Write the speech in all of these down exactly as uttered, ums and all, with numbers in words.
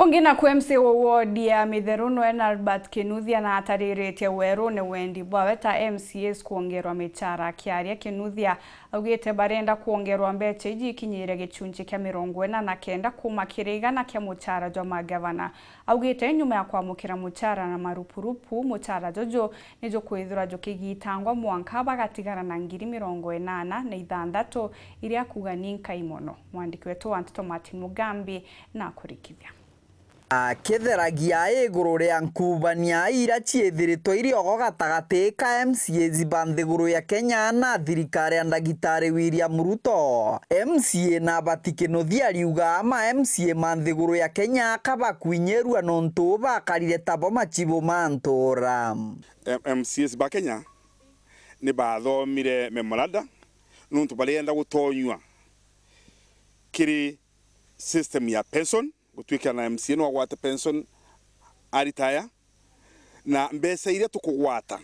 Ungi naku M C A wa ward ya Mitheru Noel Albert Kinuthia na atariritie werune wendi bwawe ta M C As kwongerwa michara. Akiaria, Kinuthia augite barenda kwongerwa mbecha iji ikinyire gicunchi kia mirongo ina na kenda kuuma kiri igana kia muchara jwa magavana. Augite nyuma ya kwamukira muchara na marupurupu, muchara juju ni jukwithirwa jukigitangwa mwanka bagatigara na ngiri mirongo inana na ithanthatu, iria akuuga ni nkai mono. Mwandiki wetu wa nteto Martin Mugambi na akurikithia. Akitheragia iguru ria nkubania iria ciithiritwe iri ogo gatagati ka M C As ba nthiguru ya Kenya na thirikari ya Ndagitari William Ruto, M C A Nabati Kinuthia ariuga ama M C A ma nthiguru ya Kenya kabakwinyirua nontu bakarire tabo machibu ma ntura. M C As ba Kenya ni bathomire memoranda nontu barienda gutonyua kiri system ya pension, gutuikana M C A no agwate pension aritaya, na mbeca iria tukugwata,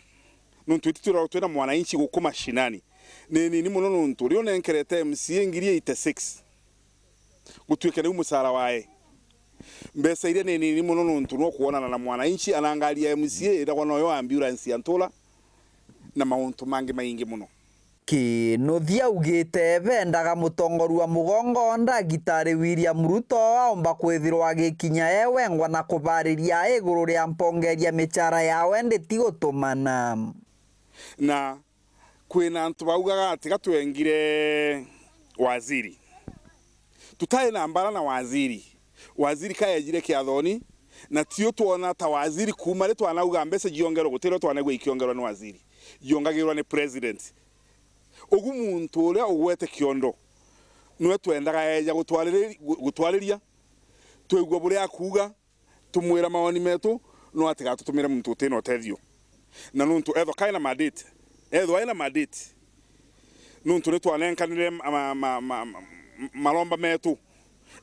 nontu iti twiragwa twina mwananchi guku mashinani, ni nini mono, nontu uria unenkerete M C A ngiri eighty six gutuike niu mucara wae. Mbeca iria ni nini mono, nontu no kwonana na mwananchi, ana ngari ya M C A iragwa noyo ambulance ya ntura, na mauntu mangi maingi mono. Kinuthia augite bendaga mutongoria wa mugongo Ndagitari William Ruto aomba kwithirwa agikinya e wengwa na kubariria iguru ria mpongeria michara yawe nditi gutumana. Na kwina antu baugaga ati ga twengire waziri. Tutari na mbara na waziri. Waziri ka ejire kiathoni, na tio twona ta waziri kuuma ri twanauga mbeca jiongerwe, gutirio twanaigua ikiongerwa ni waziri. Jiongagirwa ni president. Ugu muntu uria ugwete kiondo, niwe twendaga eja gutwariri-, gu-, gutwariria, twigua buria akuuga, tumwira mawoni metu, no atigatutumire muntu utina utethio. Na nontu ethwa kaina mandate, ethwa aina mandate, nontu ni twanenkanire ma-, ma-, ma-, ma-, maromba metu,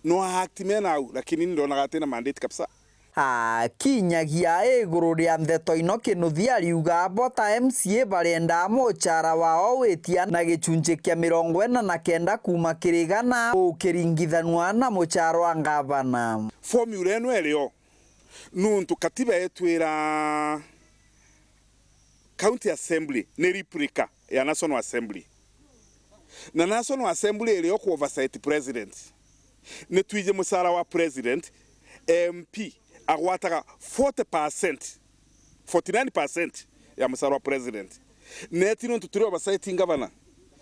no act mena au, lakini ni ndonaga atina mandate kabisa. Akinyagia iguru ria ndeto ino, Kinuthia ariuga bo ta M C A barenda muchara wao witia na gichunchi kia mirongo ina na kenda kuuma kiri igana ukiringithanua na muchara wa ngavana. Formula ino irio, nontu katiba itwira County Assembly ni replica ya National Assembly. Na National Assembly irio ku oversight president. Ni twiji mucara wa president, M P agwataga forty percent, forty-nine percent ya mucara wa president. Neti nontu turi oversight ngavana,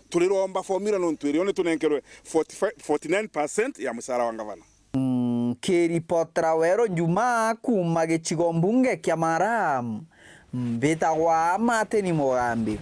turiromba formula nontu irio ni tunenkerwe forty-five, forty-nine percent ya mucara wa ngavana. Nkiripotera Weru Njuma kuuma gicigo mbunge kia Mara, mbitagwa Martin Mugambi.